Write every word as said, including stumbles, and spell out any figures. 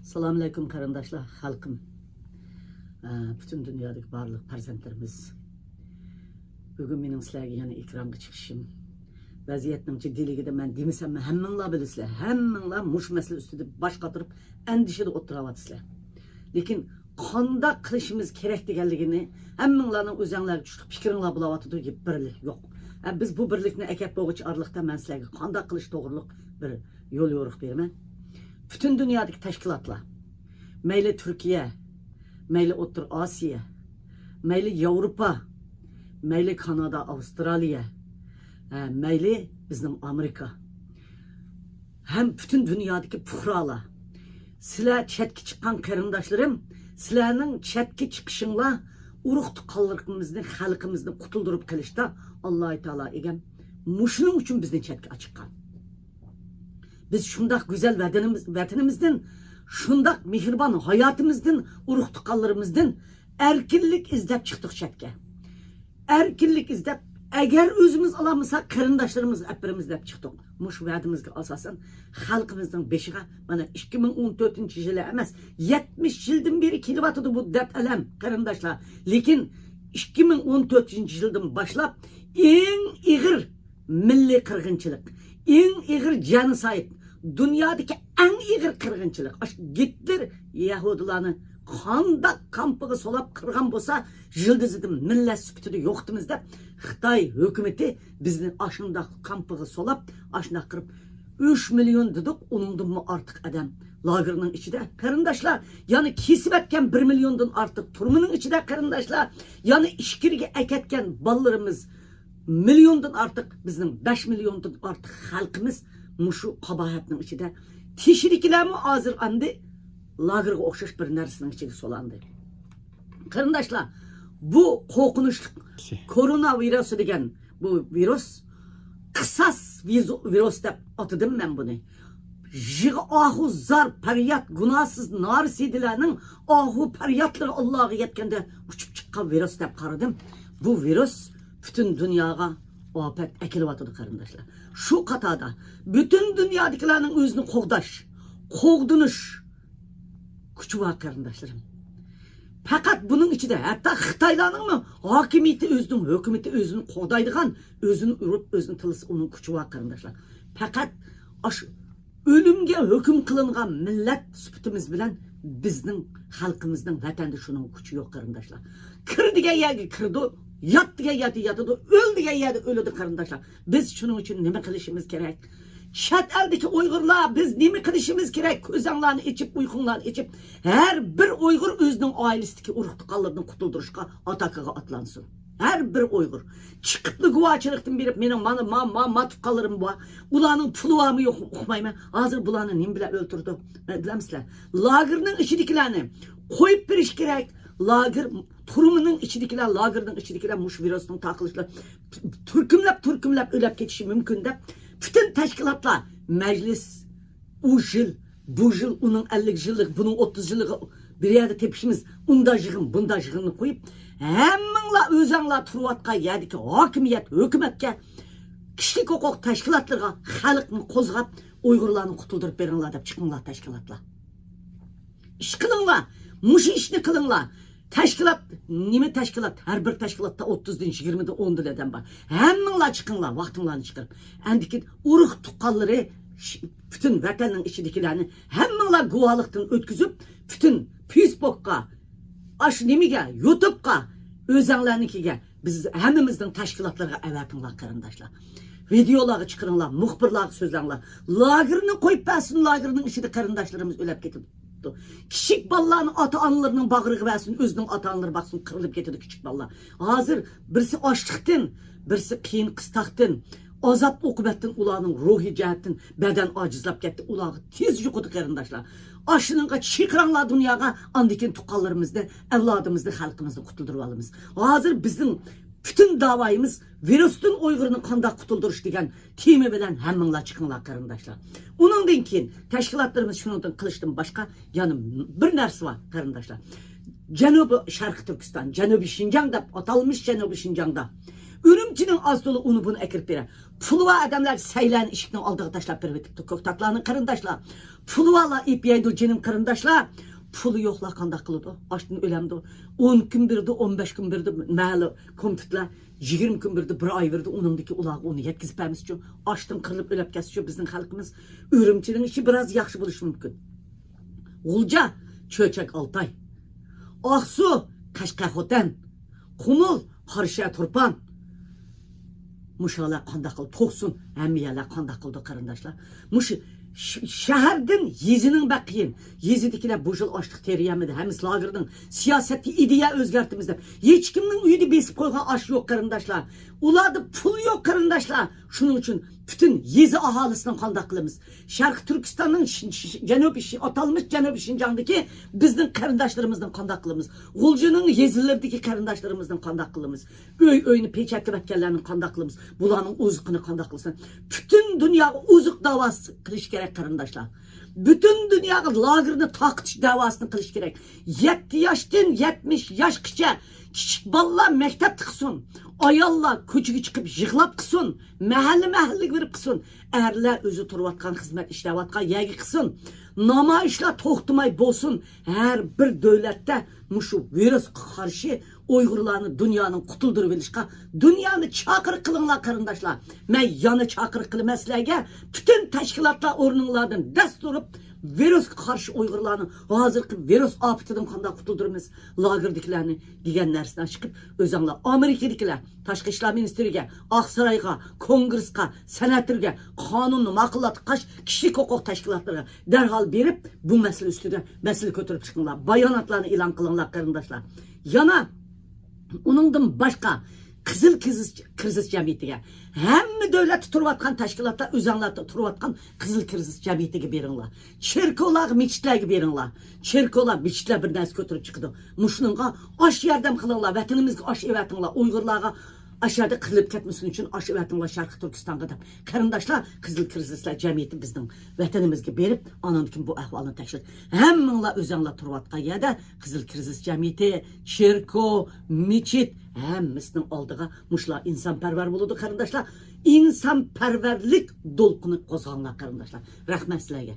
ئەسسالامۇئەلەيكۇم قېرىنداشلار، خەلقىم. ئە، پۈتۈن دۇنيادىكى بارلىق پەرزەنتلىرىمىز. بۈگۈن مېنىڭ سىلەرگە يەنە ئېكرانغا چىقىشىم، ۋەزىيەتنىڭ جىددىيلىكىدە مەن دېمىسەممۇ ھەممىڭلار بىلىسىلەر. ھەممىڭلار مۇشۇ مەسىلە ئۈستىدە باش قاتۇرۇپ ئەندىشىدە ئولتۇراۋاتىسىلەر. لېكىن قانداق قىلىشىمىز كېرەك دېگەنلىكىنى ھەممىڭلارنىڭ ئۆزەڭلارگە چۈشلۈك پىكرىڭلار بولاۋاتىدۇ، بىرلىك يوق. ھە، بىز بۇ بىرلىكنى ئەكەپ بولغۇچە ئارىلىقتا مەن سىلەرگە قانداق قىلىش توغرۇلۇق بىر يول يورۇق بېرىمەن. پۈتۈن دۇنيادىكى تەشكىلاتلار، مەيلى تۈركىيە، مەيلى ئوتتۇرا ئاسىيا، مەيلى ياۋروپا، مەيلى كانادا، ئاۋسترالىيە، ھە، مەيلى بىزنىڭ ئامېرىكا، ھەم پۈتۈن دۇنيادىكى پۇقرالار، سىلەر چەتكە چىققان قېرىنداشلىرىم، سىلەرنىڭ چەتكە چىقىشىڭلار ئۇرۇق تۇغقانلىرىمىزنى، خەلقىمىزنى قۇتۇلدۇرۇپ قېلىشتا ئاللاھ تائالا ئىگەم مۇشۇنىڭ ئۈچۈن بىزنى چەتكە ئاچىققان. بىز شۇنداق گۈزەل ۋەتىنىمىز، ۋەتىنىمىزدىن، شۇنداق مېھرىبان ھاياتىمىزدىن، ئۇرۇق تۇغقانلىرىمىزدىن ئەركىنلىك ئىزدەپ چىقتۇق چەتكە. ئەركىنلىك ئىزدەپ، ئەگەر ئۆزىمىز ئالالمىساق، قېرىنداشلىرىمىزنى ئەپ بېرىمىز دەپ چىقتۇق. مۇشۇ ۋەدىمىزگە ئاساسەن، خەلقىمىزنىڭ بېشىغا مانا ئىككى مىڭ ئون تۆتىنچى يىلى ئەمەس، يەتمىش يىلدىن بېرى كېلىۋاتىدۇ بۇ دەرد ئەلەم، قېرىنداشلار. لېكىن ئىككى مىڭ ئون تۆتىنچى يىلدىن باشلاپ ئەڭ ئېغىر مىللىي قىرغىنچىلىق، ئەڭ ئېغىر جېنوسايد، دۇنيادىكى ئەڭ ئېغىر قىرغىنچىلىق، ئاشۇ گىتلېر يەھۇدىيلارنى قانداق كامپىغا سولاپ قىرغان بولسا، يىلتىزىدىن مىللەت سۈپىتىدە يوقىتىمىز دەپ، خىتاي ھۆكۈمىتى بىزنى ئاشۇنداق كامپىغا سولاپ، ئاشۇنداق قىرىپ، ئۈچ مىليون دېدۇق، ئۇنىڭدىنمۇ ئارتۇق ئادەم لاگېرنىڭ ئىچىدە، قېرىنداشلار. يەنى كېسىۋەتكەن بىر مىليوندىن ئارتۇق تۈرمىنىڭ ئىچىدە، قېرىنداشلار. يەنى ئىچكىرىگە ئەكەتكەن بالىلىرىمىز مىليوندىن ئارتۇق، بىزنىڭ بەش مىليوندىن ئارتۇق خەلقىمىز مۇشۇ قاباھەتنىڭ ئىچىدە. تېشىدىكىلەرمۇ ھازىر ئەمدى لاگېرغا ئوخشاش بىر نەرسىنىڭ ئىچىگە سولاندى. قېرىنداشلار، بۇ قورقۇنچلۇق كورونا ۋىرۇسى دېگەن بۇ ۋىرۇس قىساس ۋىزۇ-، ۋىرۇس دەپ ئاتىدىم مەن بۇنى. يىغا ئاھۇ زار پەرياد، گۇناھسىز نارسىدىلەرنىڭ ئاھۇ پەريادلىرى ئاللاغا يەتكەندە ئۇچۇپ چىققان ۋىرۇس دەپ قارىدىم. بۇ ۋىرۇس پۈتۈن دۇنياغا ئاپەت ئەكېلىۋاتىدۇ، قېرىنداشلار. شۇ قاتاردا پۈتۈن دۇنيادىكىلەرنىڭ ئۆزىنى قوغداش، قوغدىنىش كۈچى بار، قېرىنداشلىرىم. پەقەت بۇنىڭ ئىچىدە ھەتتا خىتايلارنىڭمۇ ھاكىمىيىتى، ئۆزىنىڭ ھۆكۈمىتى ئۆزىنى قوغدايدىغان، ئۆزىنى ئۇرۇپ، ئۆزىنى تىللىسا ئۇنىڭ كۈچى بار، قېرىنداشلار. پەقەت ئاشۇ ئۆلۈمگە ھۆكۈم قىلىنغان مىللەت سۈپىتىمىز بىلەن بىزنىڭ خەلقىمىزنىڭ ۋەتەندە شۇنىڭ كۈچى يوق، قېرىنداشلار. كىر دېگەن يەرگە كىرىدۇ، يات دېگەن يەردە ياتىدۇ، ئۆل دېگەن يەردە ئۆلىدۇ، قېرىنداشلار. بىز شۇنىڭ ئۈچۈن نېمە قىلىشىمىز كېرەك؟ چەت ئەلدىكى ئۇيغۇرلار، بىز نېمە قىلىشىمىز كېرەك؟ كۆزۈڭلارنى ئېچىپ، ئۇيقۇڭلارنى ئېچىپ، ھەر بىر ئۇيغۇر ئۆزىنىڭ ئائىلىسىدىكى ئۇرۇق تۇغقانلىرىنى قۇتۇلدۇرۇشقا ئاتاكىغا ئاتلانسۇن. ھەر بىر ئۇيغۇر. چىقىپلا گۇۋاھچىلىقتىن بېرىپ، مېنىڭ مانا، ما، ما، ما تۇغقانلىرىم بار. ئۇلارنىڭ پۇلى بارمۇ يوقمۇ ئۇقمايمەن. ھازىر بۇلارنى نېمە بىلەن ئۆلتۈردى؟ بىلەمسىلەر؟ لاگېرنىڭ ئىچىدىكىلەرنى قويۇپ بېرىش كېرەك. لاگېر، تۈرمىنىڭ ئىچىدىكىلەر، لاگېرنىڭ ئىچىدىكىلەر مۇشۇ ۋىرۇسنىڭ تارقىلىشىدا تۈركۈملەپ، تۈركۈملەپ ئۆلۈپ كېتىشى مۇمكىن دەپ، پۈتۈن تەشكىلاتلار، مەجلىس، ئۇ يىل، بۇ يىل، ئۇنىڭ ئەللىك يىللىق، بۇنىڭ ئوتتۇز يىللىقى بىر يەردە تېپىشىمىز، ئۇنداق يىغىن، بۇنداق يىغىننى قويۇپ، ھەممىڭلار ئۆزەڭلار تۇرۇۋاتقان يەردىكى ھاكىمىيەت، ھۆكۈمەتكە، كىشىلىك ھوقۇق تەشكىلاتلىرىغا خەلقنى قوزغاپ، ئۇيغۇرلارنى قۇتۇلدۇرۇپ بېرىڭلار دەپ چىقىڭلار تەشكىلاتلار. ئىش قىلىڭلار، مۇشۇ ئىشنى قىلىڭلار. تەشكىلات، نېمە تەشكىلات؟ ھەر بىر تەشكىلاتتا ئوتتۇزدىن، يىگىرمىدىن، ئوندىن ئادەم بار. ھەممىڭلار چىقىڭلار، ۋاقتىڭلارنى چىقىرىپ. ئەندىكىن ئۇرۇق تۇغقانلىرى، ش-، پۈتۈن ۋەتەننىڭ ئىچىدىكىلەرنى ھەممىڭلار گۇۋاھلىقتىن ئۆتكۈزۈپ، پۈتۈن فېيسبوكقا، ئاشۇ نېمىگە، يۇتۇبقا، ئۆزەڭلارنىڭكىگە، بىز ھەممىمىزنىڭ تەشكىلاتلىرىغا ئەۋەتىڭلار، قېرىنداشلار. ۋىدېئولارغا چىقىرىڭلار، مۇخبىرلارغا سۆزلەڭلار. لاگېرنى قويۇپ بەرسۇن، لاگېرنىڭ ئىچىدە قېرىنداشلىرىمىز ئۆلۈپ كېتىدۇ. كىچىك بالىلارنى ئاتا-ئانىلىرىنىڭ باغرىغا بەرسۇن، ئۆزىنىڭ ئاتا-ئانىلىرى باقسۇن، قىرىلىپ كېتىدۇ كىچىك بالىلار. ھازىر بىرسى ئاچلىقتىن، بىرسى قىيىن قىستاقتىن، ئازاب-ئوقۇبەتتىن ئۇلارنىڭ روھىي جەھەتتىن بەدەن ئاجىزلاپ كەتتى. ئۇلارغا تېز يۇقىدۇ، قېرىنداشلار. ئاشۇنىڭغا چىقىرىڭلار دۇنياغا، ئاندىن كېيىن تۇغقانلىرىمىزنى، ئەۋلادىمىزنى، خەلقىمىزنى قۇتۇلدۇرۇۋالىمىز. ھازىر بىزنىڭ پۈتۈن داۋايىمىز ۋىرۇستىن ئۇيغۇرنى قانداق قۇتۇلدۇرۇش دېگەن تېما بىلەن ھەممىڭلار چىقىڭلار، قېرىنداشلار. ئۇنىڭدىن كېيىن تەشكىلاتلىرىمىز شۇنىڭدىن قىلىشتىن باشقا يەنە بىر نەرسە بار، قېرىنداشلار. جەنۇبىي شەرقىي تۈركىستان، جەنۇبىي شىنجاڭ دەپ ئاتالمىش جەنۇبىي شىنجاڭدا ئۈرۈمچىنىڭ ئاز تولا ئۇنى بۇنى ئەكىرىپ بېرە. پۇلى بار ئادەملەر سەيلەرنى ئىشىكنىڭ ئالدىغا تاشلاپ بېرىۋېتىپتۇ. كۆكتاتلارنى قېرىنداشلار. پۇلى بارلار ئېپ يەيدۇ جېنىم قېرىنداشلار. پۇلى يوقلار قانداق قىلىدۇ؟ ئاچتىن ئۆلەمدۇ؟ ئون كۈن بېرىدۇ، ئون بەش كۈن بېرىدۇ، مەھەللە كومىتېتلار يىگىرمە كۈن بېرىدۇ، بىر ئاي بېرىدۇ، ئۇنىڭدىكى ئۇلارغا ئۇنى يەتكۈزۈپ بەرمىسىچۇ؟ ئاچتىن قىرىلىپ ئۆلۈپ كەتسىچۇ بىزنىڭ خەلقىمىز؟ ئۈرۈمچىنىڭ ئىشى بىراز ياخشى بولۇشى مۇمكىن. غۇلجا، چۆچەك ئالتاي، ئاقسۇ، قەشقەر خوتەن، قۇمۇل، قاراشەھەر تۇرپان. مۇشۇ يەرلەر قانداق قىلدى؟ توقسۇن، ھەممە يەرلەر قانداق قىلدى قېرىنداشلار؟ مۇشۇ ش-، شەھەردىن يېزىنىڭ بەك قىيىن. يېزىدىكىلەر بۇ يىل ئاشلىق تېرىيەلمىدى. ھەممىسى لاگېردىن سىياسەتتە ئىدىيە ئۆزگەرتىمىز دەپ. ھېچكىمنىڭ ئۆيىدە بېسىپ قويغان ئاش يوق قېرىنداشلار. ئۇلاردا پۇل يوق قېرىنداشلار. شۇنىڭ ئۈچۈن پۈتۈن يېزا ئاھالىسىنى قانداق قىلىمىز؟ شەرقىي تۈركىستاننىڭ ش-، ش-، جەنۇبىي ش-، ئاتالمىش جەنۇبىي شىنجاڭدىكى بىزنىڭ قېرىنداشلىرىمىزنى قانداق قىلىمىز؟ غۇلجىنىڭ يېزىلىرىدىكى قېرىنداشلىرىمىزنى قانداق قىلىمىز؟ ئۆي-ئۆينى پېچەتلەۋەتكەنلەرنى قانداق قىلىمىز؟ بۇلارنىڭ ئوزۇقىنى قانداق قىلىمىز؟ پۈتۈن دۇنياغا ئوزۇق داۋاسى قىلىش كېرەك قېرىنداشلار. پۈتۈن دۇنياغا لاگېرنى تارقىتىش داۋاسىنى قىلىش كېرەك. يەتتە ياشتىن يەتمىش ياشقىچە كىچىك بالىلار مەكتەپتە قىلسۇن. ئاياللار كوچىغا چىقىپ يىغلاپ قىلسۇن. مەھەللە-مەھەللىگە بېرىپ قىلسۇن. ئەرلەر ئۆزى تۇرۇۋاتقان، خىزمەت ئىشلەۋاتقان يەرگە قىلسۇن. نامايىشلار توختىماي بولسۇن. ھەر بىر دۆلەتتە مۇشۇ ۋىرۇسقا قارشى ئۇيغۇرلارنى دۇنيانىڭ قۇتۇلدۇرۇۋېلىشقا، دۇنيانى چاقىرىق قىلىڭلار قېرىنداشلار. مەن يەنە چاقىرىق قىلىمەن سىلەرگە. پۈتۈن تەشكىلاتلار ئورنۇڭلاردىن دەس تۇرۇپ، ۋىرۇسقا قارشى ئۇيغۇرلارنىڭ ھازىرقى ۋىرۇس ئاپىتىدىن قانداق قۇتۇلدۇرىمىز؟ لاگېردىكىلەرنى دېگەن نەرسىدىن چىقىپ، ئۆزەڭلار ئامېرىكىدىكىلەر تاشقى ئىشلار مىنىستىرىگە، ئاقسارايغا، كونگرېسقا، سېناتورگە قانۇننى ماقۇللاتقاچ، كىشىلىك ھوقۇق تەشكىلاتلىرىغا دەرھال بېرىپ، بۇ مەسىلە ئۈستىدە مەسىلە كۆتۈرۈپ چىقىڭلار، باياناتلارنى ئېلان قىلىڭلار قېرىنداشلار. يەنە ئۇنىڭدىن باشقا قىزىل كىزىس-، كىرىزىس جەمئىيىتىگە، ھەممە دۆلەتتە تۇرۇۋاتقان تەشكىلاتلار، ئۆزەڭلاردا تۇرۇۋاتقان قىزىل كىرىزىس جەمئىيىتىگە بېرىڭلار. چېركوۋلارغا، مېچىتلەرگە بېرىڭلار. چېركوۋلار، مېچىتلەر بىر نەرسە كۆتۈرۈپ چىقىدۇ. مۇشۇنىڭغا ئاش ياردەم قىلىڭلار، ۋەتىنىمىزگە ئاش ئەۋەتىڭلار، ئۇيغۇرلارغا ئاشۇ يەردە قىرىلىپ كەتمىسۇن ئۈچۈن ئاش ئەۋەتىڭلار شەرقىي تۈركىستانغا دەپ. قېرىنداشلار، قىزىل كىرىزىسلار جەمئىيىتى بىزنىڭ ۋەتىنىمىزگە بېرىپ، ئاندىن كېيىن بۇ ئەھۋالنى تەكشۈرۈپ، ھەممىڭلار ئۆزەڭلار تۇرۇۋاتقان يەردە قىزىل كىرىزىس جەمئىيىتى، چېركوۋ، مېچىت، ھەممىسىنىڭ ئالدىغا مۇشۇلار ئىنسانپەرۋەر بولىدۇ، قېرىنداشلار. ئىنسانپەرۋەرلىك دولقۇنى قوزغاڭلار، قېرىنداشلار. رەھمەت سىلەرگە.